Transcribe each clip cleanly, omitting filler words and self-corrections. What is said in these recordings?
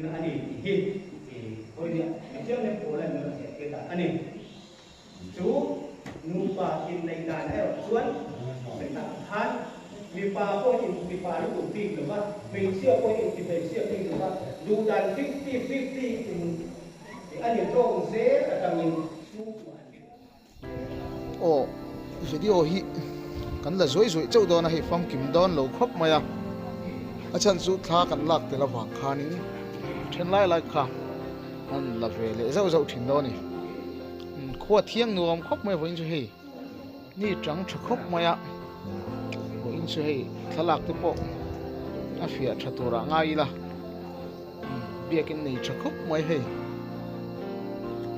A ni tih hi Kawia Mithianghlim Pawla min rawn zirtir dan a ni. Chu nupa inneih dan erawh chuan sawi tak ang khan mipa pawhin inti mipa lutuk bik lo va, hmeichhia pawhin inti hmeichhia bik lo va, duh dan fifty fifty in a ni tawng zel atangin chhungkua an ni. Aw video hi kan la zuai zuai chauh dawn a hei famkim dawn lo khawp mai a a chhan chu thla kan lak tel avang khanin then lai lai kha an la ve leh zauh zauh thin dawn a ni khua thiang nuam khawp mai vawiin chu hei ni tang tha khawp mai a vawiin chu hei thlalak te pawh a fiah tha turah ngai ila. Biakin nei tha khawp mai hei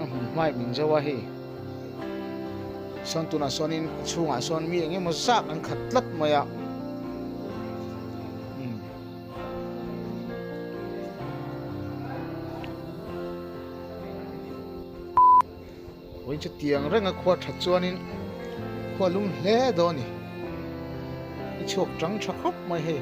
a hmun hmai min zo a hei sawn tunah sawnin a chhungah sawn mi eng emaw zak an khat tlat mai a umm vawiin chu tiang renga khua that chuanin khua lum hle dawn a ni i chhuak tang tha khawp mai hei.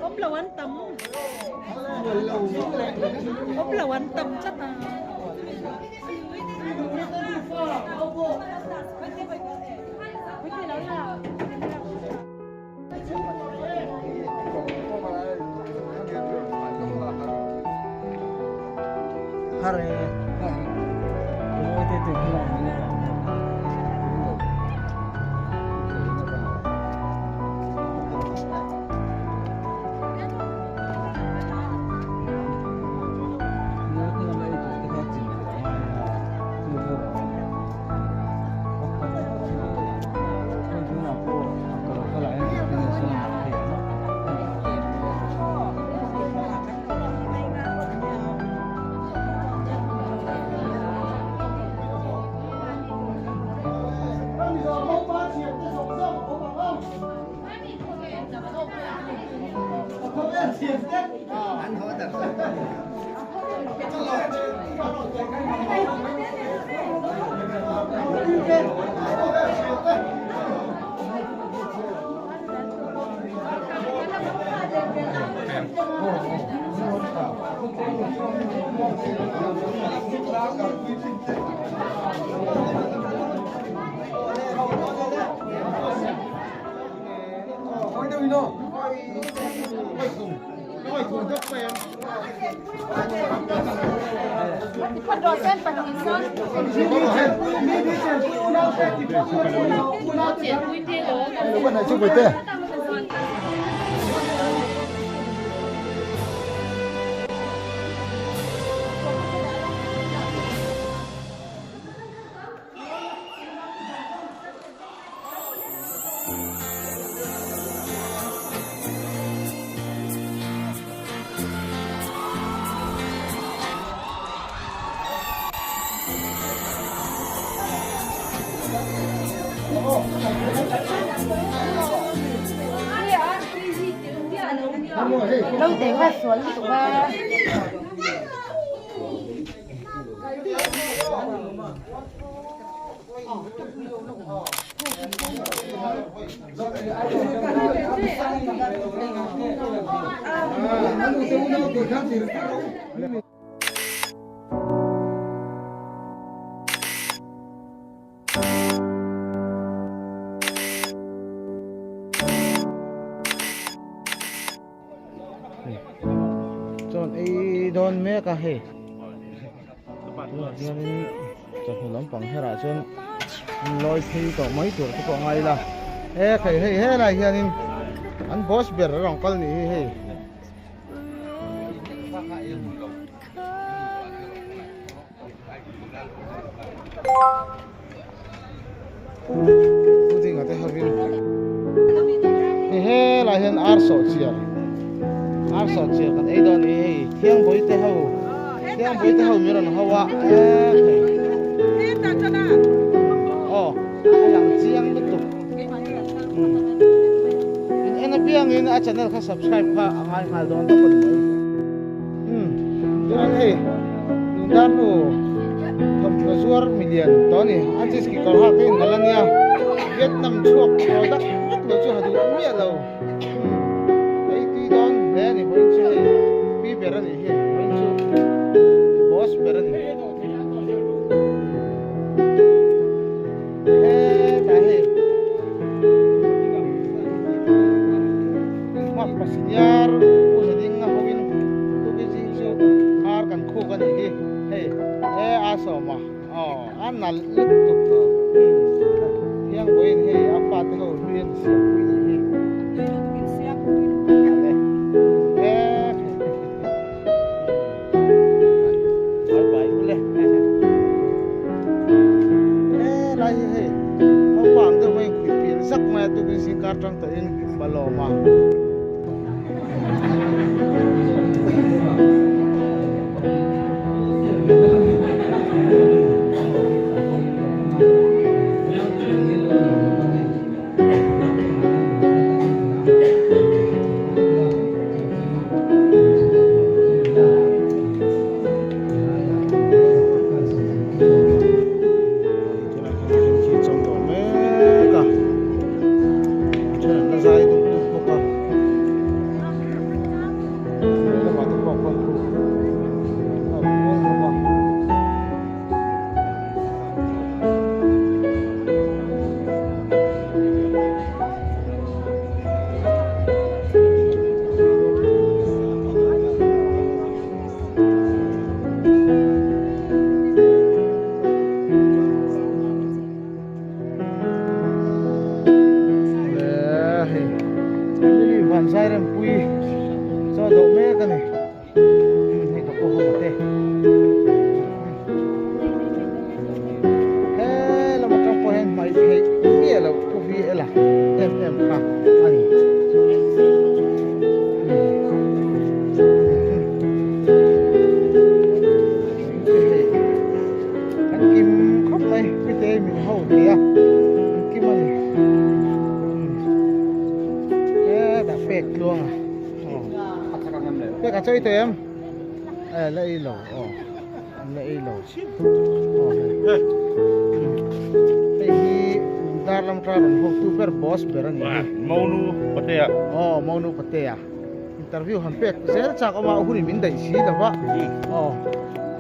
Awm lo an tam awm lo an tam tlat a. Chuan ei dawn mek a hei tunah hianin chawhnu lampang herah chuan an lawi phei tawh mai tur te pawh a ngai ila he hei hei helai hianin an boss ber a rawn kal nih hi hei. Pudding a te hovin hei helai hian ar sawh chiar ar sawh chiar kan ei dawn ni hei thiangbawih te ho thiangbawih te ho min rawn ho a hei aw a lang chiang lutuk in en apiangin a channel kha subscribe kha a ngai nghal dawn tawp a ni mai chuan hei Lungdar nu thawmhnaw zuar milian tawh a ni a jeans kekawr hak te in nalh a nia Vietnam chhuak product vek lo chu ha duh miah lo ei tui dawn hle a ni vawiin chu hei pi ber a nih hi vawiin chu boss ber a ni hetah hei hmak pasiniar pu zading a ho in tuki chu ar kan khuk a nih hi hei e a sawm a aw a nalh lutuk thiang vawiin hei a fate ho hlui an siam pui nih hi e bye bye ule. Helai hi hei naupang deuh mai khuih pian zak mai a tukin zingkar tang tawhin balawm a. Interview han pek zel chak awm a hun in min daih si lo va aw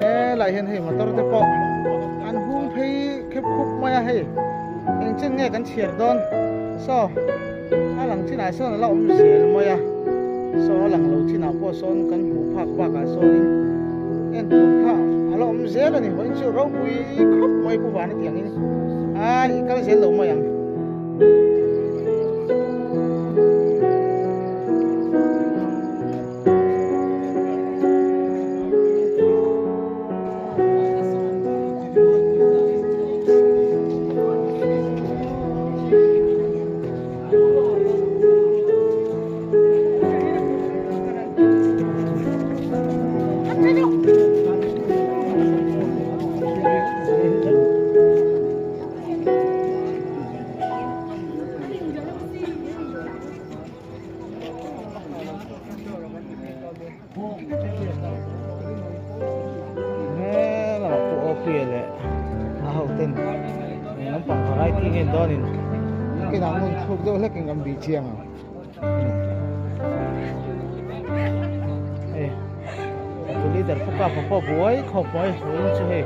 helai hian hei motor te pawh an hung phei khep khup mai a hei eng chen nge kan chhiar dawn saw a lang chinah sawn a la awm zel mai a saw a lang lo chinah pawh sawn kan hmuh phak bakah sawnin en tur kha a la awm zel a ni vawiin chu ropui khawp mai pu vana tih angin a i kal zel lo mai ang. Chiang ang hei leader pawh ka pawh buai khawp mai vawiin chu hei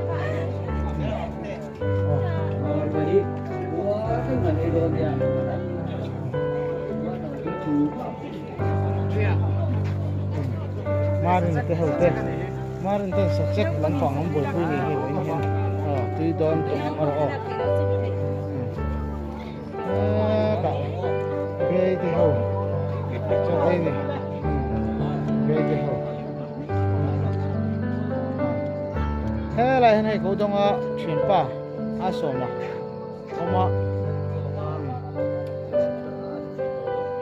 Marin te ho te Marin ten subject lampang an buaipui ni hei vawiin hian tui dawn tum erawh aw. Helai hian hei ko dawnga thianpa a sawm a awm a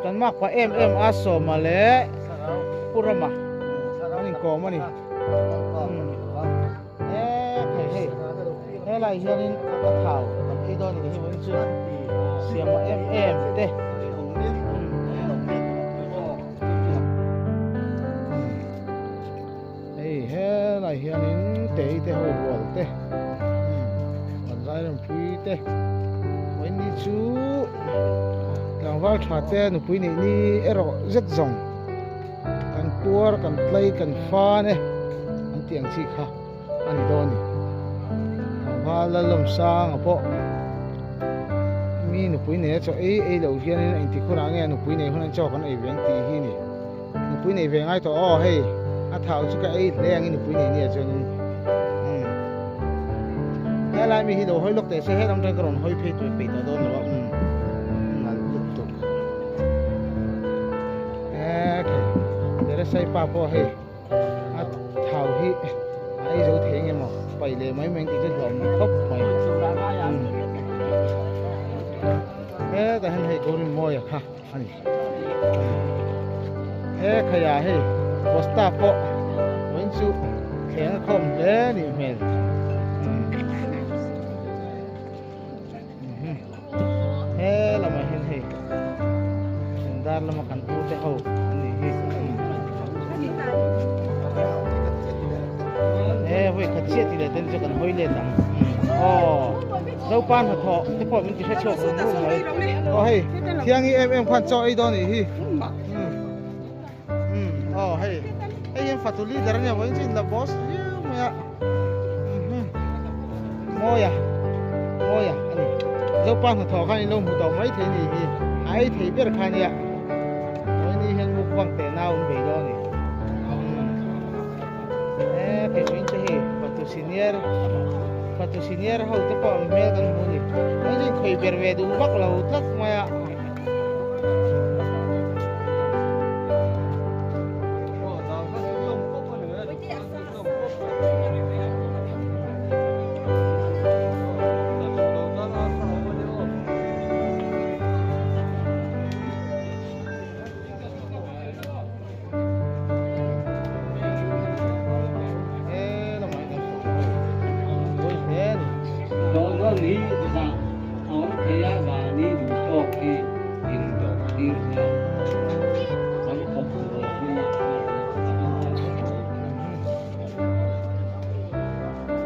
kan mak pah em em a sawm a leh Pu Rama an inkawm a ni. Hei hei helai hianin a thau kan ei dawn anih hi vawiin chu siam a em em te hei helai hianin tei te ho rual te an zai rem pui te vawiin ni chu tlangval tha te nupui neih ni erawh zet zawng. Kan puar, kan tlai, kan fan e an tih ang chi kha a ni dawn a ni. Tlangval Lalawmsanga pawh mi nupui nei a chaw ei ei loh hianin engtik hunah nge a nupui nei hun an chaw kan ei ve ang tih hi a ni. Nupui nei ve ngai tawh aw hei a thau chu ka ei hle ang i nupui nei nia chuanin umm helai mi hi lo hawi lawk teh se helam tan ka rawn hawi phei tur peih tawh dawn lo a umm nalh lutuk. Teresai pa pawh hei a thau hi a ei zo thei nge maw pai leh mai mai ang tih chu hlawm khawp mai. Hetah hian hei Gorinmawia kha a ni. He khaiah hei bosta pawh vawiin chu thleng a khawm hle a nih hmel. He lamah hian hei dar lama kan u te ho an nih hi. He vawi khat chiah tih leh ten chu kan hawi let ang. Aw Zopa hnathawh te pawh min ti hre chhuak rum rum mai. Aw hei thiangi em em khan chaw ei dawn a nih hi. Aw hei hei hian fatu leader a nia vawiin chu in la boss viau mai a mawia mawia a ni zopa hnathawh khan in lo hmu tawh mai thei a nih hi a ei thei ber kha a nia vawiin ni hian mukbang teh nau an bei dawn a ni e kei vawiin chu hei fatu senior fatu senior ho te pawh an hmel kan hmu a ni vawiin chu inkhawi ber ve duh vak lo tlat mai a.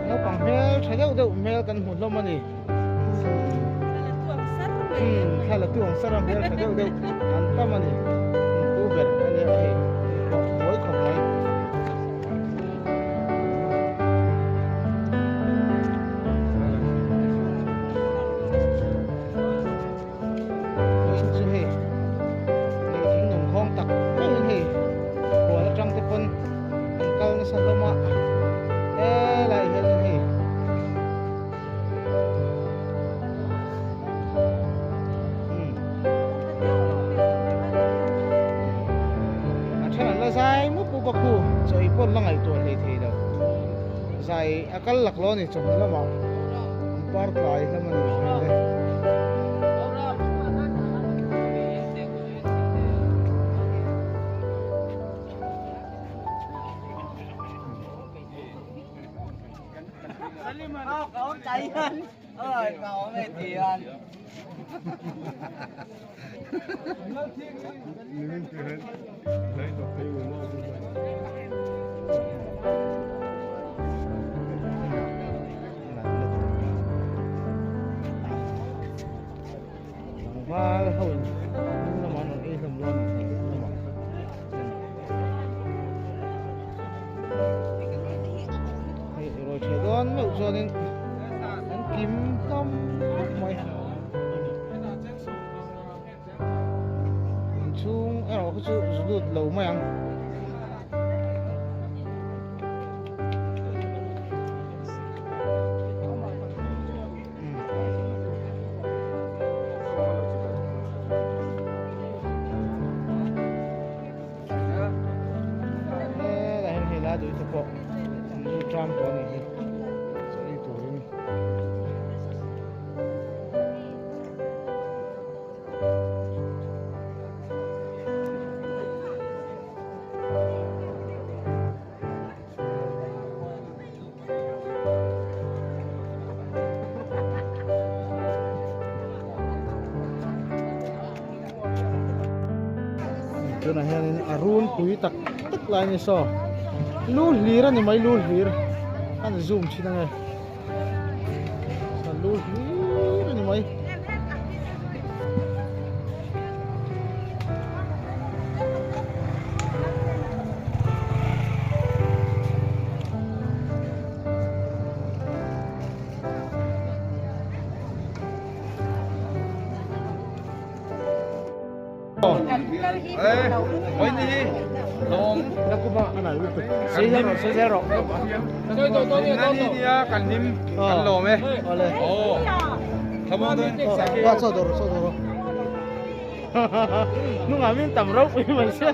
Naupang hmel tha deuh deuh hmel kan hmu hlawm a ni. Thla la tu ang sar a hmel tha deuh deuh an tam a ni. Tu ber a nia hei pawh buai khawp mai. Vawiin chu hei lei thing nung khawng tak meuhin hei hual atang te pawn an kal nasa hlawm a helai hian hei a then an la zai mup mup a khu chaw ei pawn la ngaihtuah hlei thei lo zai a kal laklawh a ni chawhnu lamah an par tlai hlawm a ni hmel e. Tlangval ho in hnung lamah an rawn ei hlawm dawn a ni lamah. Hei rawi theh dawn meuh chuanin an kim hlawm khawp mai. Inchhung erawh kha chu zu lut lo mai ang. Helai hian hei lai duh te pawh an lut ṭam tawh a nih hi chaw ei turin. Tunah hianin a runpui tak tak lai a ni saw lu hlir a ni mai lu hlir a ni zoom thin ange lu hlir a ni mai. Nungah min tam ropui mai sia.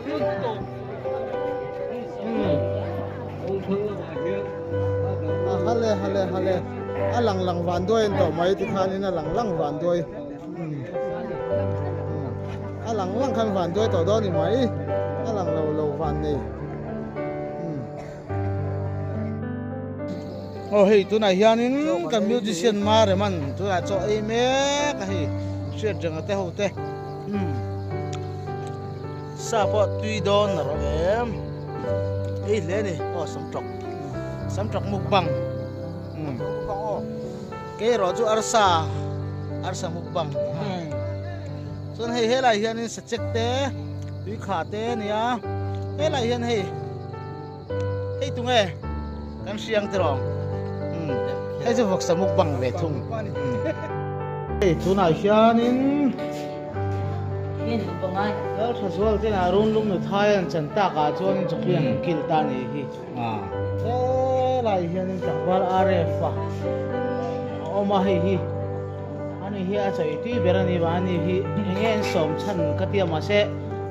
Hale hale hale a lang lang van duai an tawh mai tikhanin a lang lang van duai. A lang lang khan van duai tawh dawn ni mai. A lang lo lo van nei. Aw hei tunah hianin kan musician Mareman tunah chaw ei mek a hei hriat renga te ho te sa pawh tui dawn a rawh em ei hle a ni aw samtawk samtawk mukbang kei erawh chu arsa arsa mukbang chuan hei helai hianin sachek te tuikha te a ni a helai hian hei. Hei tunge kan hriang tiraw hei chu vawksa mukbang ve thung hei tunah hianin Laltha zual te ah run lung nu thai an chan tak ah chuan chawhmeh an kil ta ni hi helai hianin tlangval RF a awm a hei hi ani hi a chawi tui ber a ni vang ani hi enge an sawm chhan ka tia mahse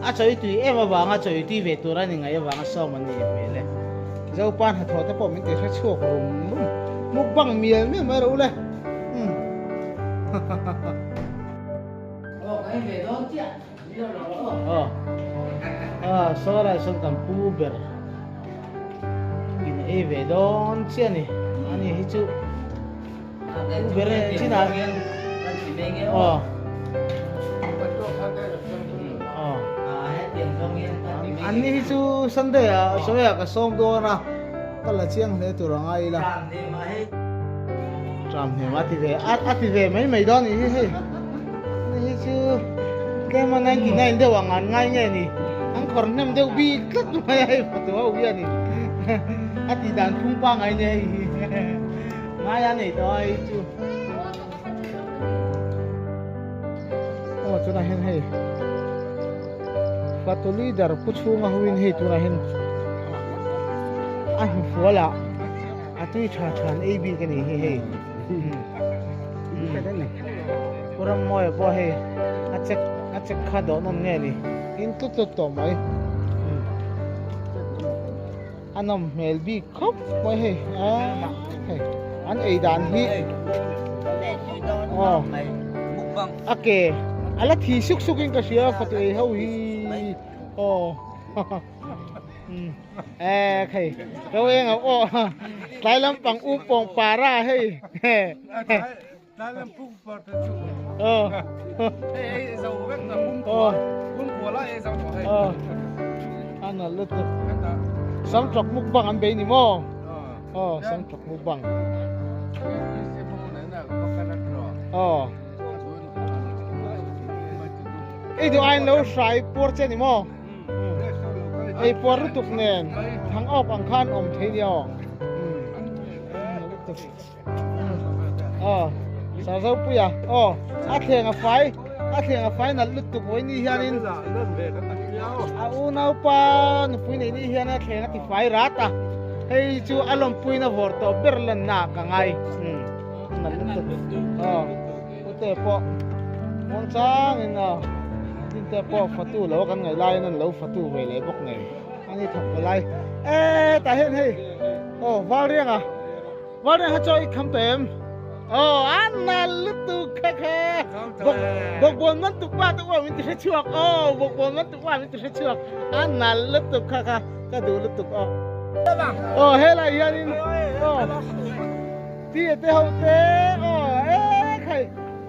A chawi tui em avanga chawi tui ve tur a ni ngaih avanga sawm an ni hmel e. Zopa hnathawh te pawh min ti hre chhuak rum rum. Mukbang mial mial mai rawh u le. Umm. Aw. Aw sawlai sawn kan pu ber in ei ve dawn chiah a ni. Ani hi chu pu ber e chinah aw. An ni hi chu Sunday ah sawi ah ka sawm dawn a ka la chiang hle tur a ngai ila tram hnem a ti ve a ti ve mai mai dawn ni hi hei ni hi chu tlem a 99 deuh ang an ngai nge ni an khawr hnem deuh bik tlat mai a hei fatu ho hi a ni a tih dan phung pangai ni hei hi ngai a nei tawh a hei chu. Aw tunah hian hei fatu leader pu chhunga hoin hei tunah hian a hnufual ah a tui tha tha an ei bik a ni hi hei pu Rammawia pawh hei a check a check kha dawh nawm nge ni in tlut tlut tawh mai A nawm hmel bik khawp mai hei a hei an ei dan hi aw a ke a la thi suk suk in ka hria fatu ei ho hi aw e khei ro eng ang aw tlai lampang u pawng para hei Samtawk mukbang an bei ni maw? Aw samtawk mukbang. Aw. Ei duh aiin lo hrai puar che ni maw? Ei puar lutuk nen thang awk ang khan awm thei nia aw. Aw Sarzopuia aw a thleng a fai a thleng a fai nalh lutuk vawi ni hianin a unaupa nupui nei ni hian a thleng a ti fai rat a hei chu a lawmpuina vawr tawh ber lanna ka ngai nalh lutuk aw ute pawh muangchangin aw tinte pawh fatu lo kan ngaih laiin an lo fatu ve leh bawk nen ani thawk ve lai e tah hian hei aw Valrianga Valrianga kha chaw i kham tawh em aw a nal lutuk kha kha bawk bawkbawn man tuk pa te uam in ti hre chhuak aw bawkbawn man tuk uam in ti hre chhuak a nal lutuk kha kha ka duh lutuk aw aw helai hianin aw Ti te ho te aw e khai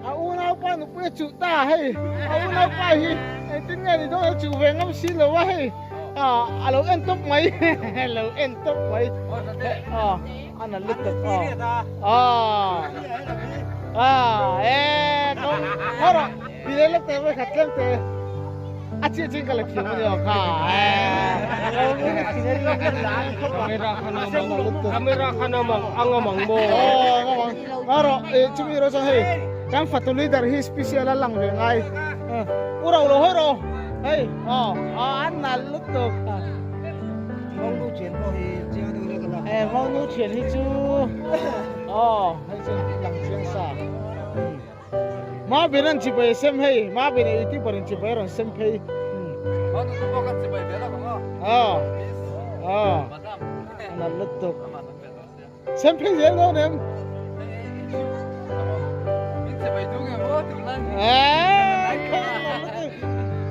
a unaupa nupui a chuh ta hei a unaupa hi engtin nge ni dawn a chuh ve ngam si lo a hei a lo en tawp mai a lo en tawp mai a na lutuk aw a e ko rawh ti leh lek teh vawikhat tlem te a chiah chin ka la thiam a ni aw kha Camera khan a mang ang a mang maw aw rawh e chumi rawh chuan hei kan fatu leader hi special a lang ve ngai u ro lo hawi rawh hei aw an nal lutuk Mawnu thian pawh hi chiang deuh lek a e mawnu thian hi chu aw hei chu lang chiang sa Ma bin an chibai a sem hei, ma bin a youtuber in chibai a rawn sem phei. Aw, aw, nalh lutuk. Sem phei zel dawn em?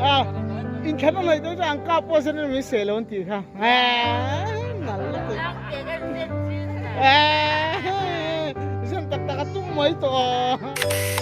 A inthlan a hnaih dawn chuan an kap pawh sen in min seh lo an tih kha. Nal lutuk. Zen tak tak a tum mai tawh a.